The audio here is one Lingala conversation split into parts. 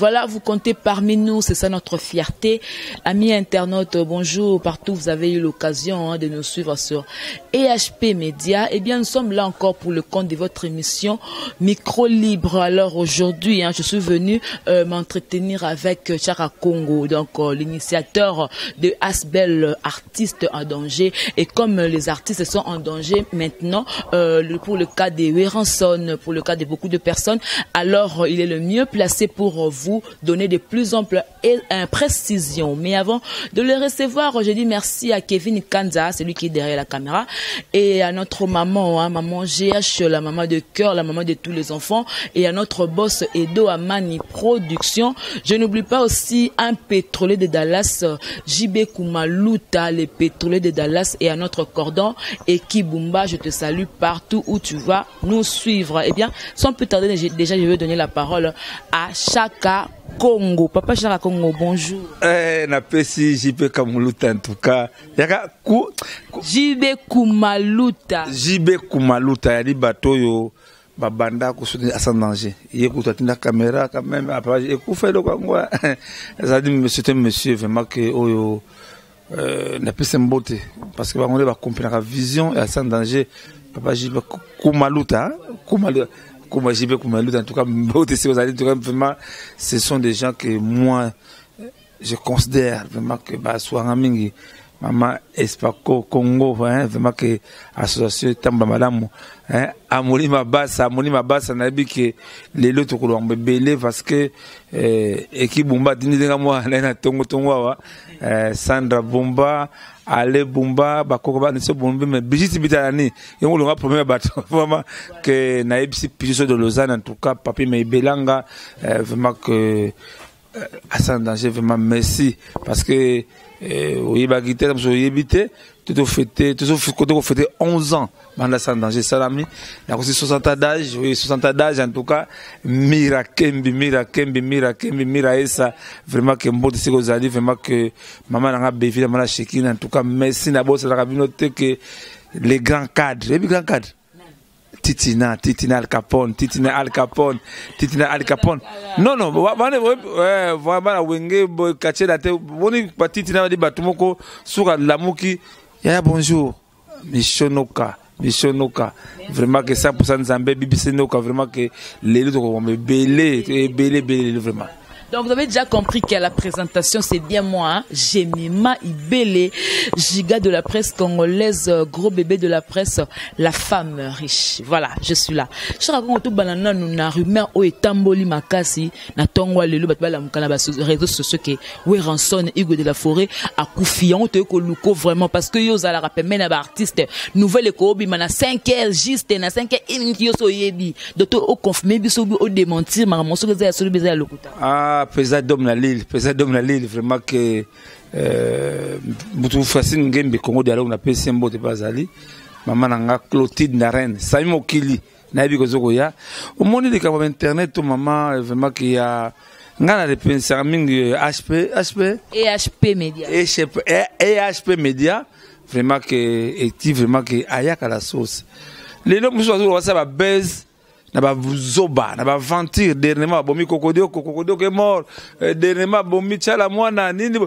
Voilà, vous comptez parmi nous, c'est ça notre fierté. Amis internautes, bonjour, partout vous avez eu l'occasion, hein, de nous suivre sur EHP Média. Eh bien, nous sommes là encore pour le compte de votre émission Micro Libre. Alors aujourd'hui, hein, je suis venu m'entretenir avec Chaka Congo, donc l'initiateur de Asbel Artistes en danger. Et comme les artistes sont en danger maintenant, pour le cas de Werrason, pour le cas de beaucoup de personnes, alors il est le mieux placé pour vous donner de plus amples et précisions. Mais avant de le recevoir, je dis merci à Kevin Kanza, celui qui est derrière la caméra, et à notre maman, hein, maman GH, la maman de cœur, la maman de tous les enfants, et à notre boss Edo Amani Production. Je n'oublie pas aussi un pétrolier de Dallas, JB Kumaluta, le pétrolier de Dallas, et à notre cordon Ekibumba. Je te salue partout où tu vas nous suivre. Eh bien, sans plus tarder, déjà je vais donner la parole à Chaka Congo. Papa Chaka Congo, bonjour. Eh, napesi JB Kamuluta en tout cas. Yaka ku, ku JB Kumaluta. JB Kumaluta yali bato yo babanda ko soutenir sans danger. Ye ko tatinda caméra quand même après ekufa eloko yango. Ezali monsieur, c'est un monsieur vraiment que oyo napesi mbote parce que bango nde bakomprenaka vision ya sans danger. Papa JB Kumaluta, hein? Kumaluta. Kuma JB Kumaluta, en tout cas, mbote, si vous allez, en tout cas, vraiment, ce sont des gens que moi, je considère vraiment que, bah, soir mingi, maman Espako Congo, hein, vraiment que association Tamba Malamu, hein, Amoli Mabasa, Amoli Mabasa, nayebi que lelo tokolo mbele parce que équipe Bumba tindi nga moi na tongo tongo awa, Sandra Bumba, Ale Bumba, bakoko ba niso Bumba, mais Brigitte Bitalani, yango longa premier bato vraiment que nayebi si Piso de Lausanne en tout cas papi Meibelanga, vraiment que sans danger vraiment merci parce que oyebaki te, mosu oyebi te, totofete tokofete 11 ans banda sans danger salami nakosi 60 ans d'âge, oui 60 ans d'âge en tout cas. Mira Kembi, Mira Kembi, Mira Kembi, Mira Esa, vraiment que mbote siko ozali, vraiment que mama nanga Bevi, mama na Shekina, en tout cas merci na bosalaka bino te que les grands cadres, ebi grands cadres Titina, Titina Al Capone, Titina Al Capone, Titina Al Capone. Non, non, ouais, vraiment, la Wenge, bo, kache la te, boni, ba Titina, ba di bato moko, suka lamuki, yaya, bonjour. Michonoka, Michonoka. Vraiment que 100% Nzambe, BBC Noka, vraiment que les autres, on est belé, belé, belé, vraiment. Donc vous avez déjà compris qu'à la présentation, c'est bien moi, hein? Jemima Ibele, giga de la presse congolaise, gros bébé de la presse, la femme riche. Voilà, je suis là. Je raconte tout banana nous na rumeur o etamboli makasi na tongwa lelo bato bala mukana ba réseaux sociaux que Werrason Hugo de la Forêt a kufi on te ko luko vraiment parce que yo zala rappel na ba artiste nouvelle ko obima na 5 heures juste na 5 heures une minute yo so yebi donc o confirmer biso o démentir makambo soki eza ya solo beza ya lokuta. Ah, président d'homme la Lille, président d'homme la Lille, vraiment que Moutou Francine Ngembe Congo dialogue na PC Mbote Bazali, maman nanga Clotilde Naren, Sami Mokili, nayebi kozoko ya. Omoni likambo ya internet to maman vraiment qu'il y a nga na repensaka mingi HP, HP? EHP Media. EHP, EHP Media, vraiment que eti vraiment que ayaka la source. Lelo mosusu azoloba sa ba buzz na ba zoba, na ba aventure dernièrement bomi Kokodio, Kokodio est mort, dernièrement bomi Tchala mwana nini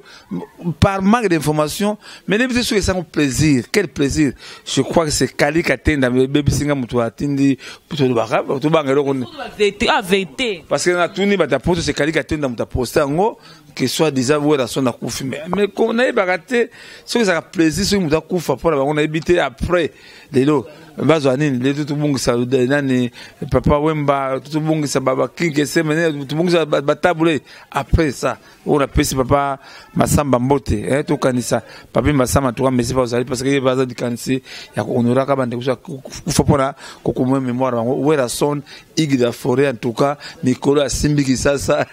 par manque d'information, mais ne biso ça plaisir, quel plaisir. Je crois que c'est Kali Katenda mais baby singa mutu atindi to ba to ba ngelo kon vérité, ah vérité. Parce que na tuni ba ta poste c'est Kali Katenda mutu poste ngo que soit déjà wera son akufi mais qu'on a baraté ce que ça plaisir ce mutu akufa pour la on a évité après lelo bazwa nini lelo tobongisa nani papa Wemba tobongisa baba King Semene tobongisa batabule après ça on a pesi papa Masamba Mbote hein tokanisa papi Masamba toka mesi pa ozali parce que ye baza dikanisi ya honoraka bande kusa kufa pona kokomwe mémoire bango wera son Ig de la forêt en tout cas Mikolo asimbi kisasa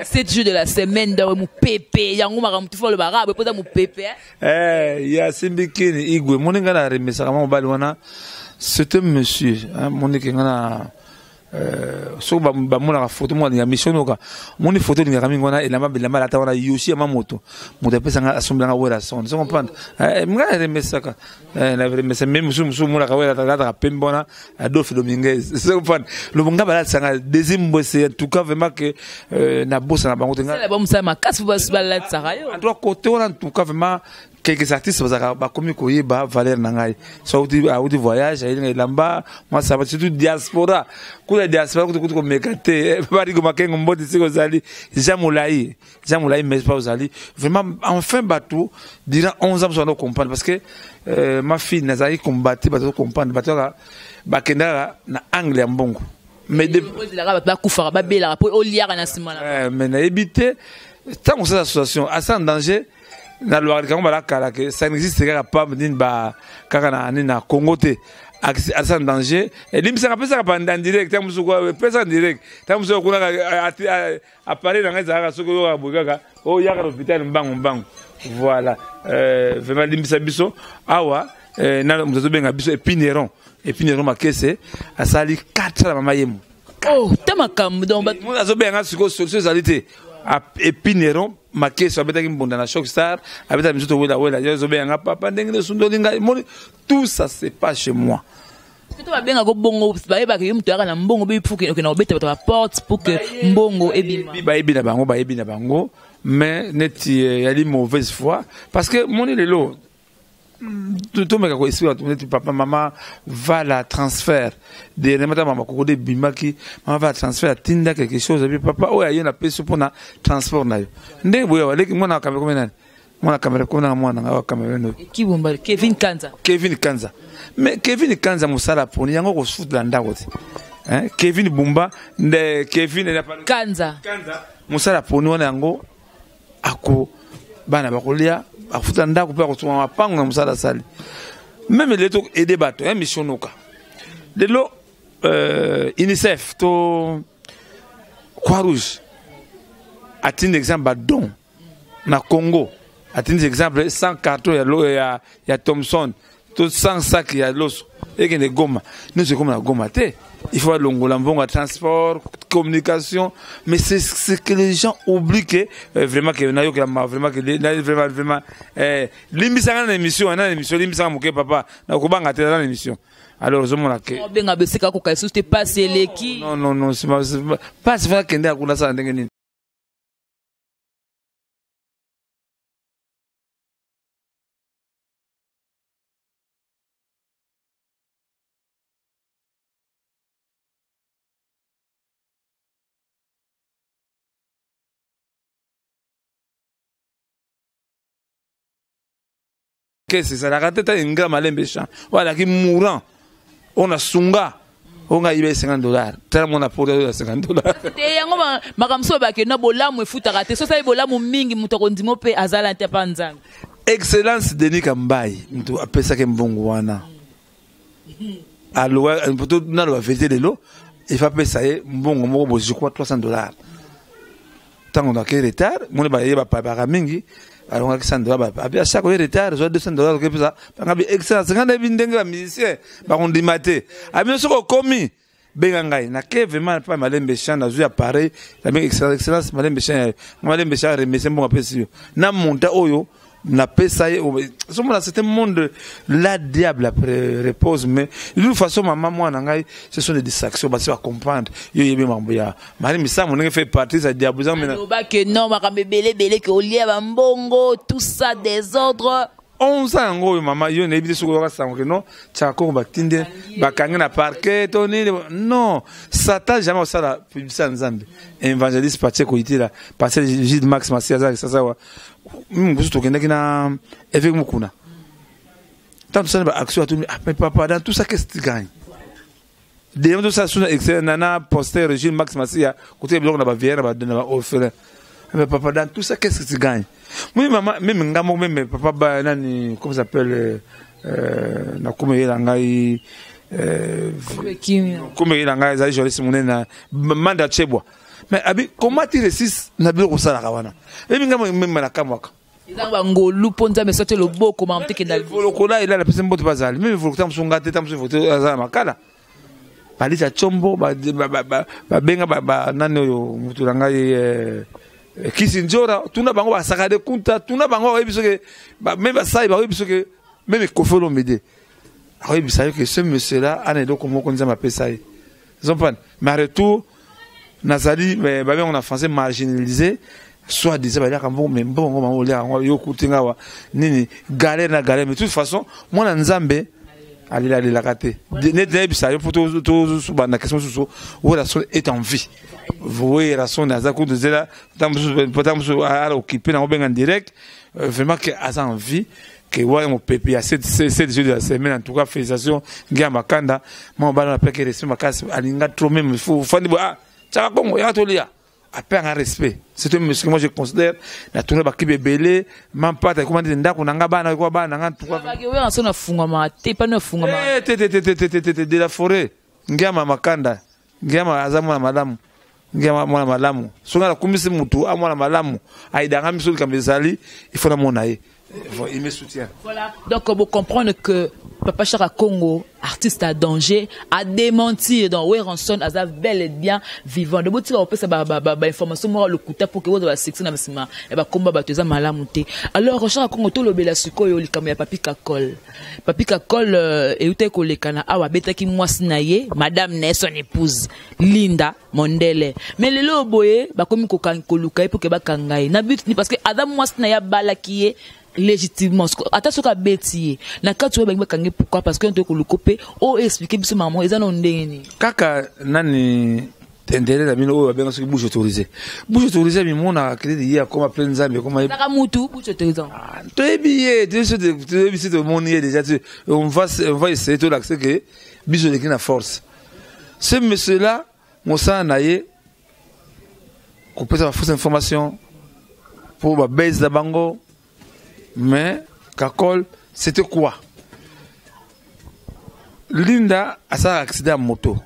7 jours de la semaine dans mu pepe yango makambo tu le barabe poza mu pepe hein? Eh ya simbi kini igwe moninga na remesaka mobali wana c'est un monsieur hein moninga na Soki bamonaka foto moko ya mission oka omoni foto olingaka mingi wana elamba bilamba alata wana yoshi ya mamoto moto apesanga asombelanga wera son so comprendre ngai naremesaka naremesa me mosusu mosusu omonaka wera alataka pembe wana Adolphe Dominguez so comprendre lobo ngai balatisanga deuxième mbwese en tout cas vraiment que nabosana bango te ngai makasi balatisaka yo en tout cas côté wana en tout cas vraiment quelques artistes bazalaka bakomi koyeba valeur na ngai so auti voyage ayelinga elamba mwa saba surtout diaspora kuna diaspora kutu kutu komeka te bariko makengo mbote sika ozali Jean Molai Jean Molai mais pas ozali vraiment enfin bato durant 11 ans biso bando comprendre parce que ma fille nazalaki combattre bato comprendre bato kaka bakendaka na angle ya mbongo mais bato bakufaka babelaka mpo oliaka na nsima na mais nayebi te ntango osala association asa en danger nalobaka likambo balakala ke ça n'existe kaka pa nini ba kaka na nini na Congo te asa en danger elimbisaka apesaka pa en direct ntango mosusu epesaka en direct ntango mosusu kuna appareil na ngai ezalaka soki oyokaka boye kaka oyaka na hôpital mbangu mbangu voilà vraiment limbisa biso awa na moto azobenga biso epineron epineron makese asali 4 na mama yemo oh te makambo donc azobenga nga sikoyo solution ezali te epineron makeso abetaki mbonda na choc star abetaki miso towela wela yo azobenga nga papa ndenge nde osundoli ngai moni tout ça c'est pas chez moi soki babengaka bongo bayebaka yo moto ayaka na mbongo be pour okenda kobeta bato baporte pour que mbongo ebima bayebi na bango bayebi na bango mais neti yali mauvaise foi parce que moni lelo tomeka koexplike bato neti papa mama vala transfert dernièrement ta mama koko de ebimaki mama vala transfert atinda quelque chose abi papa oyo aye napesi mpona transport na yo ndenge boye aleki mwana akambe komi nani mwana kamera komi nanga mwana nanga kamera no kibumba Kevin Kanza Kevin Kanza mais Kevin Kanza mosala poni yango kosutela ndako te hein Kevin Bumba nde Kevin Kanza Kanza mosala poni wana yango ako bana bakolia bakofuta ndako mpe akosunga mapango na mosala asali meme lelo to aide bato ya mission noka lelo UNICEF to Croix Rouge atindi exemple badon na Congo atindi exemple 100 carton ya, ya, ya Thomson to 100 sac ya loso ekende Goma nyonso ekoma na Goma te il faut alongola mbongo ya transport communication mais c'est ce que les gens oublient que vraiment que nayokela ma vraiment que vraiment vraiment limbisanga na émission na émission limbisanga moke papa nakobanga te na émission alors ozomona ke obenga beseka koka lisusu te pasi eleki non non non pasi fana kende akuna sala ndenge nini kese ezalaka te ta ingra malembe champ oyo alaki mourant oyo na sunga oyo ngai ayiba ye 50 $, tala mwana poto ya 50 $. Te yango makambo mosusu babake na bolamu efutaka te, soki osali bolamu mingi moto akondima mpe azala te mpa Nzambe. Excellence Denis Kambayi moto apesaki mbongo wana aloba poto naloba vérité lelo il faut apesa ye mbongo moko boye je crois 300 $. Ntango nakei retard moni baye bapabaka mingi alongaki 100 $ abi à chaque oye retard ozwa 200 $ okepesa banga bi excellence ngai nayebi ndenge ba musicien bakondima te abi soki okomi benga ngai nake vraiment pa malembe champ nazwi appareil nabengi excellence malembe champ malembe champ remercie mbongo apesi yo na monta oyo napesa ye ozomona c'est un monde la diable après repose mais de toute façon mama mwana ngai ce sont des distractions basi bacomprendre yo yebi makambo ya mari misambo ndenge fait partie sa diable eza mena loba que non makambo ebele ebele ke olia bambongo tout ça désordre 11 ans yango oyo mama yo nayebi te soki oyoka sango ke non tiakoko batinde bakangi na parquet to nini non satan jamais osala publicité ya nzambe évangéliste patie koyitila pasteur Gilles Max Masi aza sasa wa mosusu tokendaki na évêque mokuna ntango tosali ba action atuni ah mais papa dans tout ça qu'est-ce que tu gagnes deyemo tosala suna excellent nana pasteur Gilles Max Masiya kotika biloko na ba vieillard na ba orphelin mais papa dans tout ça qu'est-ce que tu gagnes oui maman même nga moko même papa ba nani comment ça s'appelle nakomeyela ngai komeyela ngai ezali journaliste monene na manda chebwa mais abi comment tu réussis na biloko osalaka wana ebi nga meme na kamwaka eza bangolu mpo nzambe soki loboko makambo te kenda lokola elala pesi mbote bazali meme volokta mosu nga te ta mosu volokta azala makala. Balisa Tshombo, babenga nani oyo motu na ngai, Kisi Nzora, tuna bango, basaka de kunta, tuna bango, bayebi soki même basali, bayebi soki même Koffi Olomide akoyebisa yo que ce monsieur là ana eloko moko Nzambe apesa ye, ozomprendre. Mais retour nazali, babengo na français marginalisé, soit disant baliaka mbongo, mais mbongo bango oliaka yango, yo kuti nga awa nini, galère na galère. Mais de toute façon, mwana Nzambe alela alelaka te. Neti nayebisa yo mpo tobanda question mosusu, Werrason est en vie. Werrason aza kutu nzela, ntango mosusu ala occupé nango, benga direct. Vraiment que aza en vie, que wana mopepe ya 7 jours de la semaine. En tout cas, félicitations Ngia Makanda, mwa bana napeke respect makasi, alinga trop. Même fandi bo, ah, Tiaka Kongo yaka tolia, apanga respect. C'est un monsieur que moi je considère. Na tourné ba clip ebele, mampata ekoma ndete ndako na nga, bana ekoma bana na nga, en tout cas. So nafungwama te, pana nafungwama. Te te te te te te te, de la forêt, Ngiama Makanda, Ngiama aza mwana malamu, Ngiama mwana malamu. Soki nakumisi mutu a mwana malamu, ayidanga miso, likambo ezali, il faut namona ye, il me soutient. Voilà. Donc, vous comprendre que Papa Chaka Congo, artiste à danger, a démenti. Donc, Werrason, aza bel et bien vivant. De bout, on peut ba ba ba information moi le kuta pour que vous ba section na basima et ba komba ba toza malamu te. Alors, Chaka Congo to lobela sikoyo likambo ya Papi Kakol. Papi Kakol euta koleka na awa, betaki mwasi na ye, madame na son épouse, Linda Mondele. Mais lelo boye bakomi koluka ye pour que bakanga ye. Na but ni parce que Adam mwasi na ya balaki ye légitimement, ata soki abeti ye na kati oyo, bangi bakangi. Pourquoi? Parce que ntoki koluka mpe oyo explique biso mama eza na ndenge nini. Kaka nani tendele na bino oyo babenga soki bouche autorisée, bouche autorisée mimonaka crédit ye akoma plein Nzambe akoma. Kaka mutu bouche autorisée. Toyebi ye, toyebi si tomoni ye déjà, on va essayer tolakise que biso eleki na force. Ce monsieur là, mosala na ye kopesa bafausse information mpo babase na bango. Mais Kakol, c'était quoi? Linda asalaka accident ya moto.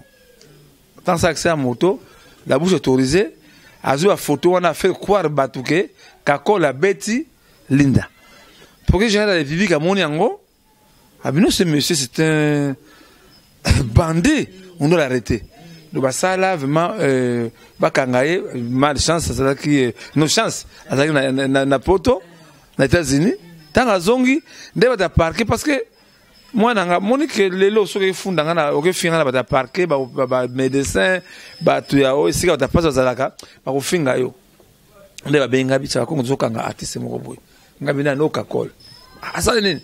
Ntango asala accident ya moto, la bouche autorisée azwi bafoto wana, afaire croire bato que Kakol abeti Linda. Procureur général de la République amoni yango, abino, ce monsieur, c'est un bandit, on doit l'arrêter. Donc basala vraiment bakanga ye. Malchance azalaki, no chance, azalaki na poto, na États-Unis. Ntango azongi nde bato ya parquet, parce que mwana nga moni ke lelo soki efunda nga na okefinga na bato ya parquet, bamédecin, bato ya oyo esika bato ya mpasi bazalaka, bakofinga yo. Nde babenga biso Bakongo, tozokanga artiste moko boye. Nga bina no Kakol asali nini?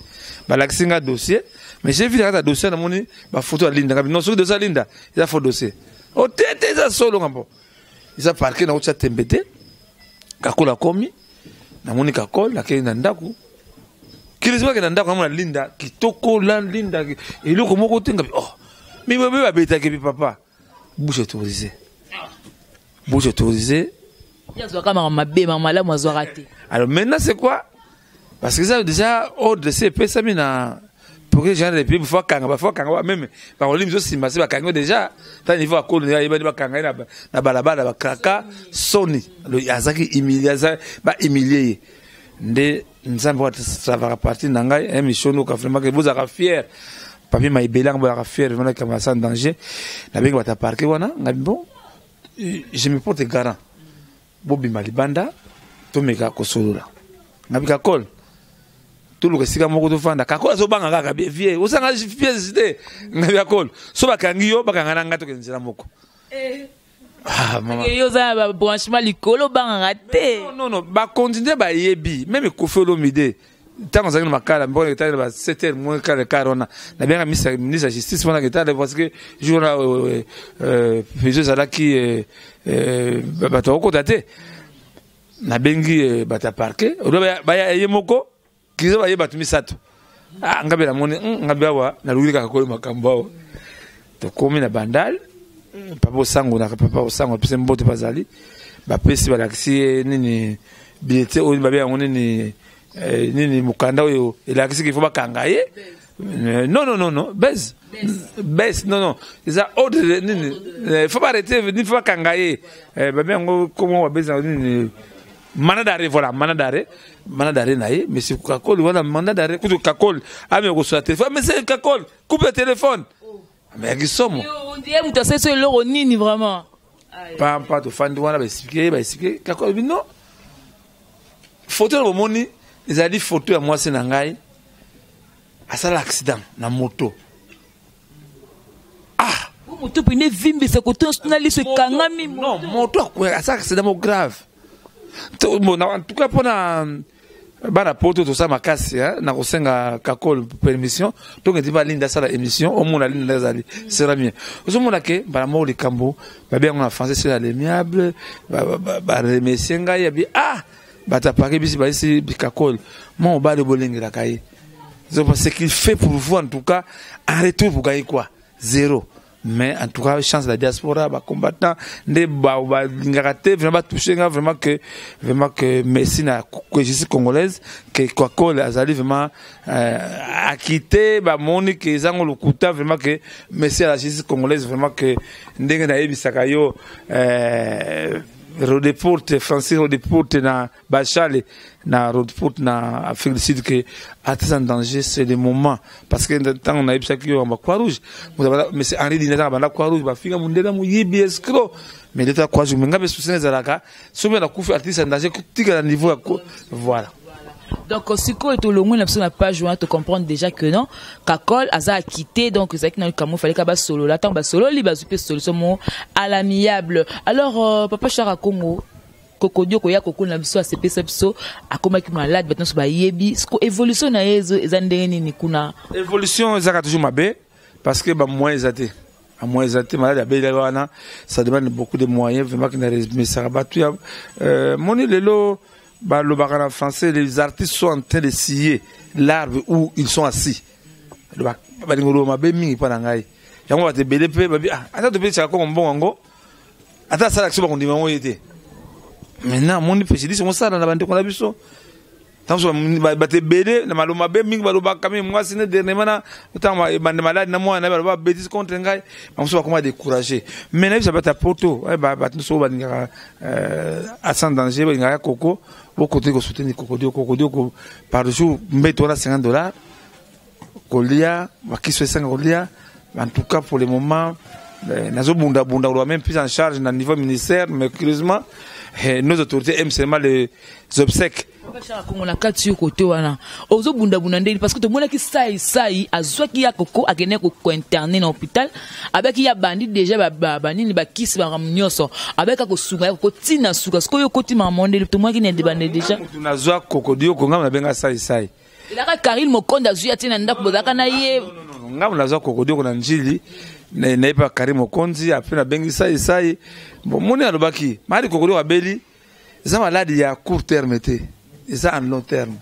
Balakisi nga dossier, mais j'ai vu na kati ya dossier, namoni bafoto ya Linda. Nga non, soki dossier ya Linda eza faux dossier, o te te, eza solo. Nga mpo eza parquet na kotia tembe te. Kakol akomi, namoni Kakol akei na ndako, kilisi bakende na ndako, namona Linda kitoko la Linda, eloko moko te. Ngabi, oh, mi babetaki bi papa bouche autorisée, bouche autorisée. Ye azwaka makambo mabe, makambo malamu azwaka te. Alors maintenant, c'est quoi? Parce que ça déjà, ordre c'est epesami na procureur général de la République, faut akanga, bafo akanga même bakolimi nsima se bakangi déjà. Ta niveau akolo ayebani, bakanga ye na balabala, bakaka soni, azalaki humilie, aza bahumilie ye. Nde Nzambe oyo atravaka parti na ngai émission noka, vraiment que bozalaka fier, papi maibelanga, bozalaka fier vraiment kama sans danger. Nabengi bato ya parquet wana, ngai bon, je me porte garant, bobima libanda, tomeka kosolola. Ngabi Kakol, toluka esika moko tofanda. Kakol azobanga kaka vie, osanga pièce te. Ngabi Kakol, so bakangi yo, bakanga na ngai, tokende nzela moko. Ah, mama. Yo oza na babranchement likolo, obangaka te. Non, non, bakontinue, bayebi. Même Koffi Olomide, ntango azalaki na Makala, mbona etali na ba 7 heures moins quart, quart wana, nabenga ministre ya justice wana ketale, parce que jour wana prison ezalaki, bato bakokota te. Nabengi bato ya parquet, baya ye moko kiza, baye bato misato. Ah, ngabe namoni ngabe awa naluki kaka koyo makambo awa. Tokomi na Bandal, papa Osango, na papa Osango apesi mbote, bazali bapesi, balakisi ye nini, bilete oyo babe yango nini, nini, mokanda oyo elakisi qu'il faut bakanga ye. Non, non, non, non, bes bes, non, non, eza ordre nini, faut baarrêter nini, faut bakanga ye. Babe yango komo babeza nini, mandat d'arrêt, voilà, mandat d'arrêt, mandat d'arrêt na ye. Mais c'est Kakol wana, mandat d'arrêt kutu, Kakol ame kosola téléphone, mais c'est Kakol coupe le téléphone, mais yaki somo. On dirait moto asalisi eloko nini vraiment. Pampa tofandi wana, baexpliquer, baexpliquer. Kakol alobi non, photo na bomoni ezali photo ya mwasi na ngai, asala accident na moto. Ah, moto pene evimbisa koto na liso ekangami. Non, moto akwea, asala accident moko grave. Bon, en tout cas, mpona bana poto, tosala makasi na kosenga Kakol permission. Tokende balinda asala émission, omona Linda ezali sera bien. Ozomona ke mbala moko likambo babi yango na français, c'est à l'amiable. Baremercier ngai, yabi ah, bato apake bisi bayesi Kakol, mwa mobali bolengelaka ye. Ce qu'il fait pour vous, en tout cas, en retour pour gagner quoi? Zéro. Mais en tout cas, chance la diaspora, bacombattant nde balingaka te vraiment batouche nga vraiment que merci na justice congolaise, que Kakol azali vraiment acquitté. Bamoni ke ezango lokuta. Vraiment que merci à la justice congolaise. Vraiment que ndenge nayebisaka yo, Roodepoort, Francis Roodepoort na Bachale na Roodepoort na Afrique du Sud, que artiste en danger, c'est le moment, parce que ntango nayebisaki yo ba Croix Rouge, mais c'est Henri Dina banda Croix Rouge, bafinga mundele, moyibi, escroc, mais leta Croix Rouge. Mais nga mpe souci ezalaka soki nakufi, artiste en danger tika na niveau ya voilà. Donc sikoyo tolongwe na biso na page wana, tocomprendre déjà que non, Kakol aza acquitté. Donc ezalaki na likambo, faleka basolola. Ntango basololi, bazwi mpe solution mo à l'amiable. Alors papa Chara Congo, Kokodio koya kokula na biso, asepesa biso, akomaki malade, bato nyonso bayebi. Siko évolution na ye eza ndenge nini kuna? Évolution ezaka toujours mabe, parce que bamoyen eza te, bamoyen eza te. Malade abelaki wana, ça demande beaucoup de moyens. Vraiment que na remesaka bato ya moni lelo balobaka na français, les artistes sont en train de scier l'arbre où ils sont assis. Balingi oloba mabe mingi mpo na ngai. Yango bato ebele mpe babi ah, ata topesaka kongo mbongo yango, ata asalaka so, bakondima yango ye te. Maintenant moni préjudice mosala na bandeko na biso. Ntango bato ebele na maloba mabe mingi balobaka mi mwasi ne dernièrement na ntango ebande malade na mwana na ye, baloba bêtise contre ngai, bamosusu bakoma découragé. Mais nayebisa bato ya poto, bato nyonso oyo balingaka sans danger, balingaka koko, bokote kosoutenir Kokodio. Kokodio par jour, mbeto wana 50 dollars, kolia bakiso esanga kolia. En tout cas, pour le moment, nazobundabunda koloba même prise en charge na niveau ministère, mais curieusement, nos autorités aiment seulement les obsèques. Kongo na kati yo kote wana ozobundabunda ndeni, parce que tomonaki sai sai azwaki ya koko, akende kointerner na hôpital, abaki ya bandi déjà banini, bakisi, makambo nyonso, abaki kosunga ya koko ntina suka. Sikoyo okoti makambo ndeni, tomonaki na ebande déjà. Nazwa Kokodioko, ngambo nabenga sai sai. Elaka Karine Mokonde azwi ya tie na ndako, bozalaka na ye. Ngambo nazwa Kokodioko na Njili, nayebi Karine Mokonzi. Apres nabengi sai sai. Bon, moni alobaki maladi Kokodioko abeli eza maladi ya court terme te, eza en long terme.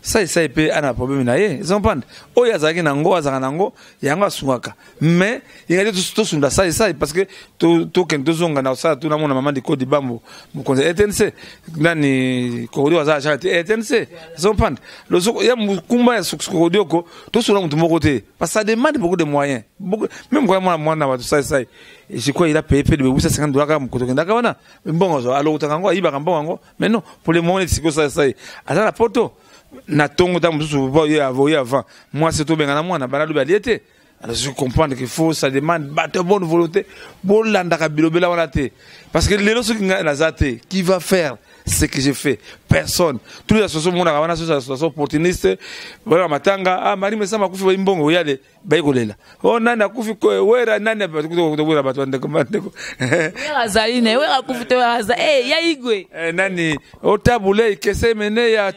Sai sai mpe ana problème na ye, eza comprendre oyo azalaki nango, azalaka nango, yango asungaka. Mais yenga te tosunda sai sai, parce que tokende tozonga na kosala tu namona mama Diko Dibambo, mokonzi ya RTNC. Nani Kokodio aza agent te RTNC, eza comprendre lozoko ya mokumba ya Kokodioko. Tosunda motu moko te, parce que ça demande beaucoup de moyens, même koya mwana mwana bato. Sai sai, je crois il a payé près de 850 dollars kaka mokoto okendaka wana. Mbongo alokotaka yango, ayibaka mbongo yango. Mais non, pour le moment neti sikoyo sai sai aza na poto na ntongo, ntango mosusu oye avant mwasi tobenga na mwana bana lobi alie te. Alors je comprends qu'il faut, ça demande bato bonne volonté, bolandaka bilobela wana te, parce que lelo soki ngai naza te, qui va faire ce que j'ai fait? Personne. Tous les associations monaka wana, so association opportuniste wana matanga, ah, Marie Mesama akufi, bayi mbongo oyale, bayi kolela o nani akufi, Wera nani, wera bato bandeko bandeko. Wera azali ne Wera akufi te, Wera aza ya igwe. Nani otabule ikese mene ya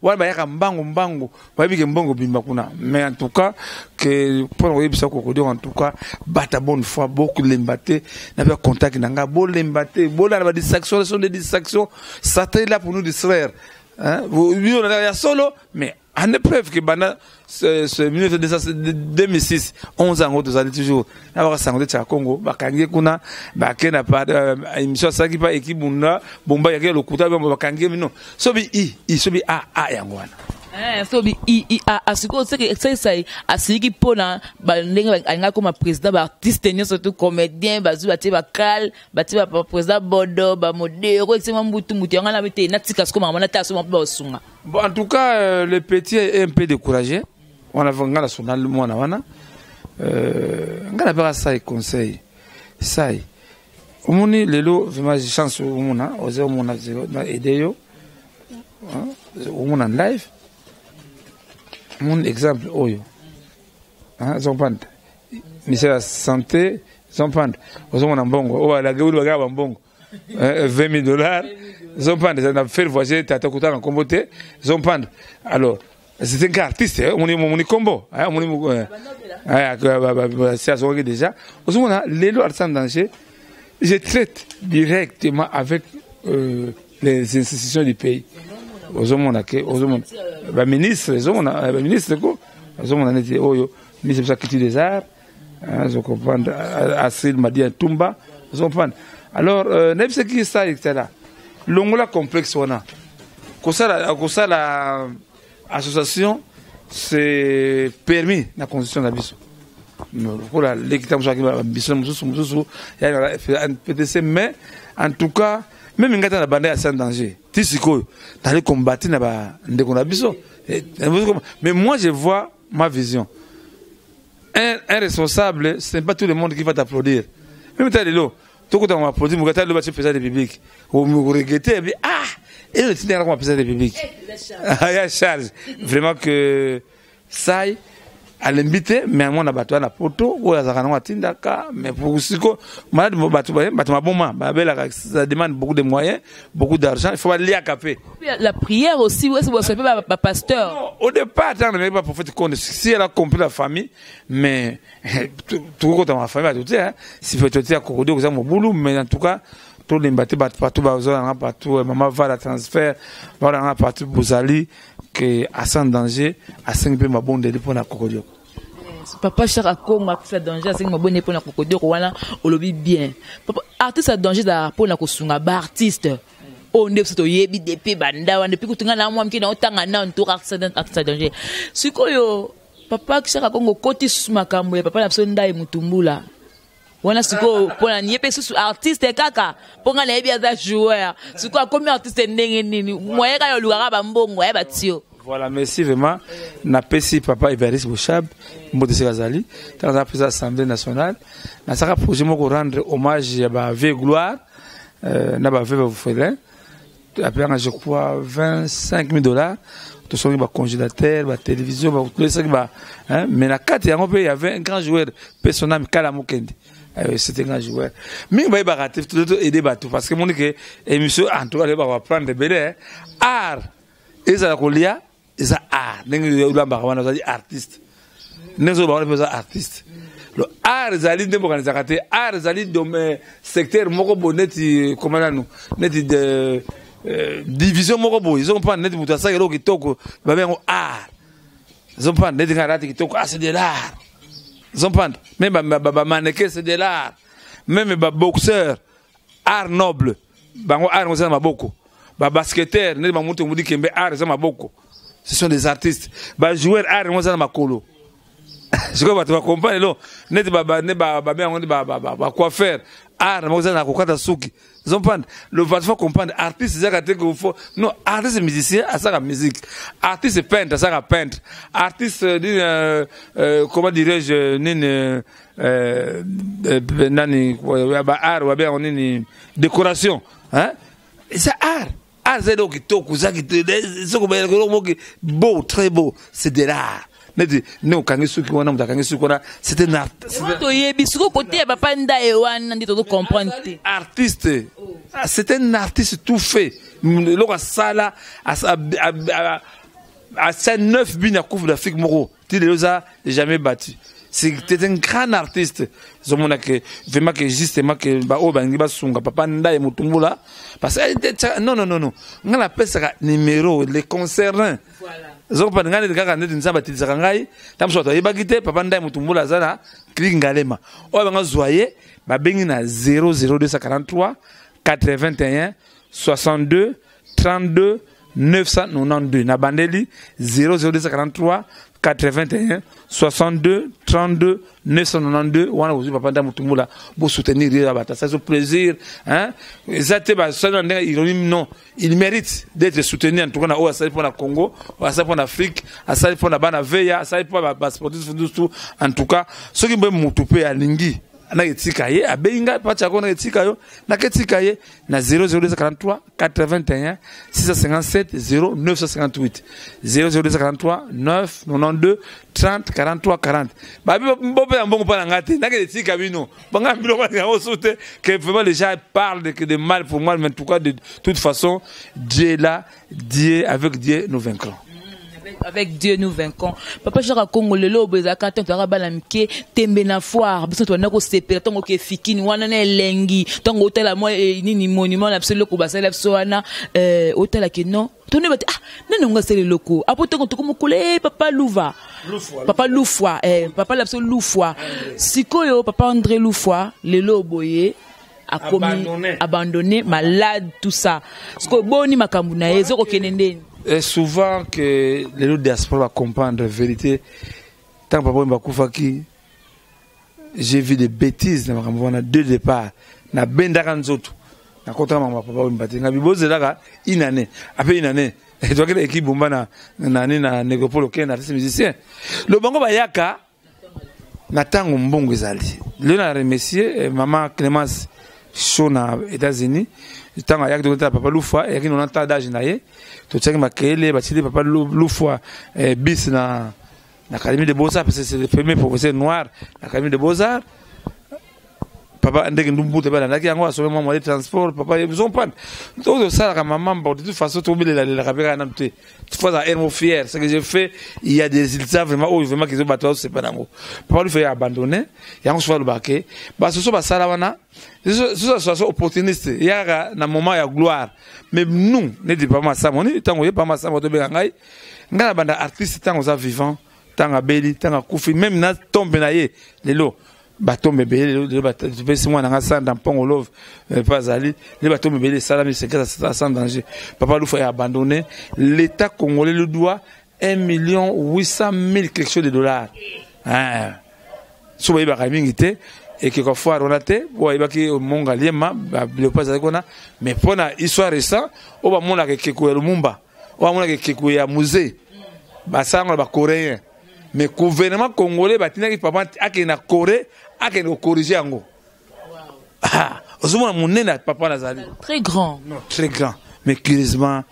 wana, bayaka mbangu mbangu, bayebi ke mbongo bimba kuna. Mais en tout cas, ke mpona koyebisa Kokodio, en tout cas bata bonne foi, bokolemba te na ba contact na nga, bolemba te, bolanda ba distraction sont des distractions. Satan est là pour nous distraire, hein, bino ya solo. Mais en épreuve ke banda ce 2006, 11 ans, tozali toujours na bakasango te. Tiaka Congo bakangi kuna, bake na émission asalaki pa ekibunda bomba yake lokuta, bakangi bino sobi i i sobi a a yango wana. Sobi i i a a. Sikoyo seke saisai asiliki mpona ndenge alingaki koma président, baartiste nyonso tu comédien bazwi, batie bakale, batie baprésident bodo bamodero esema mbutu mutu yango wana te. Natika sikoyo makambo natala so mpe baosunga. Bon, en tout cas, le petit est un peu découragé. Wana nga na sona mwana wana. Ngai napeka sai conseil sai omoni lelo vraiment chance omona oza omona na aide yo omona live omoni exemple oyo ozocomprendre ministère ya santé ozocomprendre ozomona mbongo oyo alage oyo bagaka bambongo 20 000 $, ozocomprendre, na faire voyager tata kotanga nkombo te, ozocomprendre. Alors c'était un artiste, omoni, omoni kombo, omoni si azongaki déjà. Ozomona lelo artiste en danger, je traite directement avec les institutions du pays. Ozomona ke ozomona baministre, ozomona baministre ko ozomona neti oyo ministre biso culture des arts, ozocomprendre, Astrid Madia Ntumba, ozocomprendre. Alors nayebisaki sa etala longola complexe wana kosala kosala association, c'est permis na constitution na biso lokola leki ntango mosusu biso mosusu mosusu ya PTC. Mais en tout cas, même ngai ta na banda ya sans danger ti sikoyo nali combattre na bandeko na biso. Mais moi, je vois ma vision, un responsable, ce n'est pas tout le monde qui va t'applaudir. Même ta lelo tokotanga applaudir moka ta lelo batie président de République, oregretter bi ah et le tindaka comme président de République ya charge vraiment que sai alembi te. Mais amona bato wana poto oyo azalaka nango atindaka, mais pour siko malade bato bato maboma babelaka, ça demande beaucoup de moyens, beaucoup d'argent, il faut baliaka mpe. La prière aussi, ouais, c'est ba pasteur. Au départ ntango nameki ba prophète Konde, si elle a compris la famille, mais tokokota ma famille bato te si peut te ya kokodi koza mobulu. Mais en tout cas tolemba te, bato partout bazolanga partout, mama vala transfert bazolanga partout, bozali ke asa en danger asengi mpe mabondeli mpona kokodioko. Papa Chaka Kongo, artiste ya danger asengi mabondeli mpona kokodioko wana. Olobi bien, papa. Artiste ya danger ezalaka mpona kosunga baartiste oyo nde biso toyebi depuis banda wana, depuis kutu ngai na mwa mike na otanga nanu toka artiste ya danger. Sikoyo papa Chaka Kongo, okoti susu makambo ya papa na biso Ndai Mutumbula wana. Sikoyo mpona ye mpe susu artiste kaka, mpo ngai nayebi aza joueur, sikoyo akomi artiste ndenge nini? Moye kaka olukaka bambongo ya batio. Voilà, merci vraiment. Napesi papa Evariste Boshab mbote esika azali. Ntango aza président Assemblée nationale, nasalaka projet moko rendre hommage ya bavieille gloire na baveuve orphelin, apelanga je crois 25 000 $. Tosongi bacongélateur, batélévision, tosaki ba, mais na kati yango mpe y avait un grand joueur mpe son âme Kala Mokende. C'était un grand joueur mingi bayebaka te. To aider bato parce que moni ke émission en tout cas bayebaka baprendre ebele. Art ezala kolia, eza art. Ndenge olambaka wana ozali artiste, ndenge ozoba wana mpe oza artiste. Le art ezali nde bokanisaka te. Art ezali domaine, secteur moko boye neti koma nanu neti de division moko boye, ezocomprendre. Neti moto asala eloko kitoko, babe yango art, ezocomprendre. Neti ngai alati kitoko, ah, c'est de l'art, ezocomprendre. Même bamannequin, c'est de l'art. Même baboxeur, art noble bango, art yango eza na maboko. Babasketteur neti bamutu mudi kembe, art eza maboko, ce sont des artistes. Bajoueur, art yango eza na makolo. Sikoyo bato bacomprendre elo neti babe yango neti bacoiffeur, art na bango eza na kokata suki, ozocomprendre. Le bato faut comprendre, artiste ezaka te que faut, non, artiste musicien asaka musique, artiste peintre asaka peintre, artiste comment dirais-je, nini nani ba art babe yango nini, décoration, hein, eza art. Art eza eloko kitoko, eza soko eloko moko beau, très beau, c'est de l'art. Neti nde okangi suki wana, moto akangi suki wana, c'est un art. Toyebi sikoyo kote ya papa Ndaye wana nde tozocomprendre te. Artiste, c'est un artiste tout fait. Eloko asala, atia neuf bino ya Coupe d'Afrique moko ti lelo eza jamais battu. C'est un grand artiste. Ezomona ke vraiment ke justement ke baoyo balingi basunga papa Ndaye Motumbula, parce que non, non, non, non, ngai napesaka numéro les concernés, ezokopanda ngai neti kaka neti Nzambe atilisaka ngai. Ntango mosusu bato ayebaki te papa Ndai Motumbula aza na clique Ngalema oyo banga zwa ye, babengi na 00243 81 62 32 992. Na bandeli 00243 81 62. 32 992 wana bozwi papa nda mutumbula bosoutenir ye ya bato asali so plaisir, hein? Eza te basali na ndenge ironie, non, il mérite d'être soutenu en tout cas na oyo asali mpo na Congo, oyo asali mpo na Afrique, asali mpo na bana veya, asali mpo na basportif tout. En tout cas, soki mpe mutu mpe alingi naketika ye, abengi ngai pati yako, naketika yo, naketika ye na 00243 81 657 0958, 00243 992 30 43 40. Babi bopesa mbongo mpo na ngai te, nakende tika bino banga biloko yango so te, que vraiment les gens parlent de mal pour moi, mais en tout cas, de toute façon, Dieu est là, Dieu, avec Dieu nous vaincrons. Avec Dieu nous vaincrons. Papa Shaka Congo, lelo oyo ezalaka ntango tozalaka bana mike, tembe na foire, biso tobanda kosepela ntango oke fikini wana na elengi, ntango otala mwa nini, monument na biso, eloko basala biso wana, otala ke non, toyeba te, ah, nani yango asala eloko apo. Ntango tokomokola, papa Luva, papa Lufwa, papa na biso Lufwa, sikoyo papa André Lufwa, lelo boye akomi abandonné. Abandonné, malade, tout ça. Sikoyo boni makambo na ye ezokokende ndeni? Et souvent que les autres diaspora va comprendre la vérité. Tant papa bakufaki, j'ai vu des bêtises na makambo wana. Deux départ na bendaka nzoto, nakotaka makambo ya papa Wemba te. Ngabi bozelaka une année, après une année tokende équipe bomba na nani, na Négropole, okende artiste musicien lobango bayaka na ntango mbongo ezali. Lelo na remercier mama Clémence Show na États-Unis. Ntango ayaki tokotala papa Lufwa, eyaki 90 ans d'âge na ye, totiaki makele, batili papa Lufwa bis na Académie de Beaux-Arts, parce que c'est le premier professeur noir na Académie de Beaux-Arts. Papa ndenge ndumbuta balandaki yango, asombi mwa moyen de transport. Papa ozomprendre, tozosalaka mama. Bon, de toute façon, tobelelaka mpe kaka nanu te. Toutefois, aza mo fier ce que j'ai fait, il y a des résultats vraiment oyo vraiment kizo bato bazosepa nango. Papa Lufa ya abandonné yango, sofa alobaka ke basoso basala wana soso association opportuniste eyaka na moment ya gloire. Mais nous, neti papa Masamo, nini, ntango ye papa Masamo tobenga ngai, ngai na banda artiste ntango oza vivant, ntango abeli, ntango akufi, même na tombe na ye lelo, batombe ebele lelo topesi mwana nga Sanda Mpongo Love mpe azali lelo, batombe ebele esalami, c'est grâce à Sans Danger. Papa Lufa est abandonné, l'État congolais lui doit 1 million 800 000 quelque chose de dollars, hein. So bayebaka mingi te ekeka foire wana te, po bayebaki Monga Liema, Léopard azalaki wana, mais mpo na histoire récent oyo bamonaka ekeko ya Lumumba, oyo bamonaka ekeko ya musée, basalango na Bacoréen, mais gouvernement congolais batindaki papa akende na Corée, akende kocorriger yango. Ah, ozomona monene ya papa nazali. Très grand. Non, très grand, mais curieusement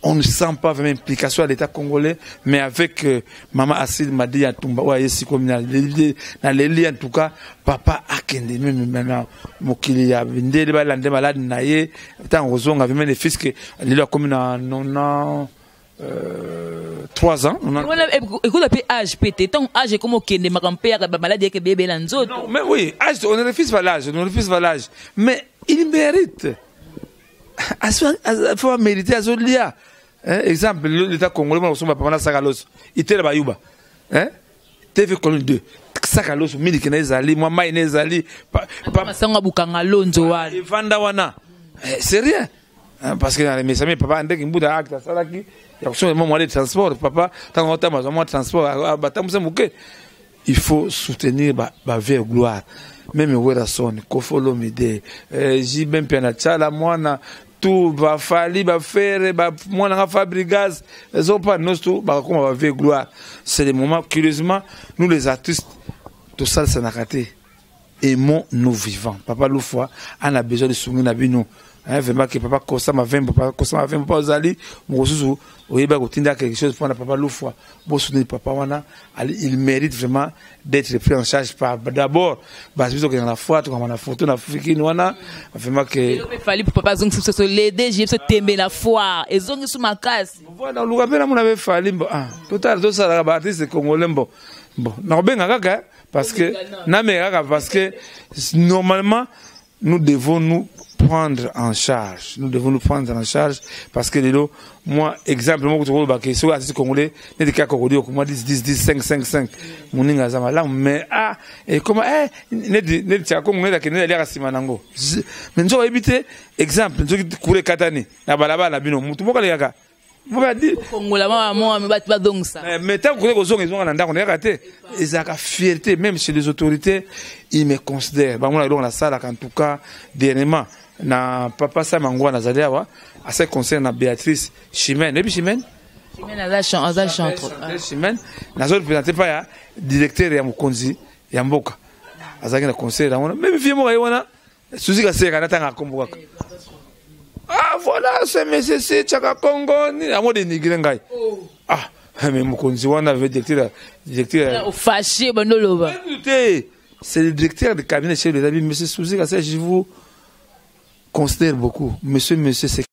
on ne sent pas vraiment implication à l'État congolais, mais avec Maman Astrid Madi Tumba, ouais, comme na leli, en tout cas, papa akende même maintenant, mokili ya ndele balande malade na ye, tant ozonga vraiment ne fils que lelo akomi na 90 3 ans. Wana ekoza mpe âge mpe te, ntango âge ekoma okende, makambo mpe yaka, bamaladi yeke beyebela nzoto. Non, mais oui, âge, on ne refuse pas l'âge, on ne refuse pas l'âge. Mais il mérite. Il faut mériter azolia. Hein, exemple, l'État congolais, moi, papa na sakalos. Itela bayuba. Hein? TV Colonne 2. Sakalos miliki na ezali, moi mai na ezali. Masango abukanga lonzo wana. Evanda wana. Eh, c'est rien. Hein, parce que dans les messages, papa ndenge mbuda acte asalaki ya kosomba mwa moyen de transport, papa ntango otamba mwa transport batambusa moke. Il faut soutenir ba vieille gloire, même Werrason, Koffi Olomide, JB Mpiana, Tshala Mwana, tout bafali, bafere mwana nga Fabrigas, ezopa nyonso tout bakakoma ba vieille gloire. C'est le moment. Curieusement, nous les artistes, tosalisanaka te. Aimons nos vivants. Papa Lufwa en a besoin de soutenir na bino, hein, vraiment que papa Kosama Vembo, papa Kosama Vembo, papa ozali mosusu oyeba kotinda quelque chose mpona papa Lufwa, bosoutenir papa wana. Il mérite vraiment d'être pris en charge par d'abord basi. Biso okende na foi, tokamba na photo na fikini wana, vraiment que Fali papa azongisi biso le DG, biso tembe na foire ezongisi makasi. Voilà, oluka mpe namona mpe Fali mbo, ah, totala tosalaka baartiste congolais mbo. Bon, nakobenga kaka parce que nameka kaka, parce que normalement nous devons nous prendre en charge, nous devons nous prendre en charge, parce que lelo moi exemple moko tokolobaka, soki artiste congolais neti kaka kokodi okoma 10 10 10 5 5 5, moninga aza malamu, mais ah, ekoma neti tiaka Kongo, neti akende aliaka nsima nango, mais nzoka oyebi te. Exemple, soki courant ekatani na balabala na bino, motu moko alekaka. Kongola mama mwa bato bazongisa. Mais ntango koki kozonga, ezonga na ndako nayaka te. Ezalaka fierté. Même chez les autorités, ils me considèrent. Bango na eloko nasalaka. En tout cas, dernièrement, na papa Sama Ngwa, nazali awa, asali concert na Béatrice Chimène. Oyebi Chimène? Chimène aza chantre. Chimène, nazo représente pa ya directeur ya mokonzi ya mboka. Azalaki na concert yango. Même vie moko aye wana, Suzi Kaseka, natanga kombo kaka. Ah voilà, ce monsieur, c'est Chaka Congo, yango dénigre ngai. Ah, mais mokonzi wana ve directeur. Ofâché, bandoloba. Te, c'est le directeur de cabinet chef de l'état. Monsieur Suzi Kaseka, je vous considère beaucoup, monsieur, monsieur, c'est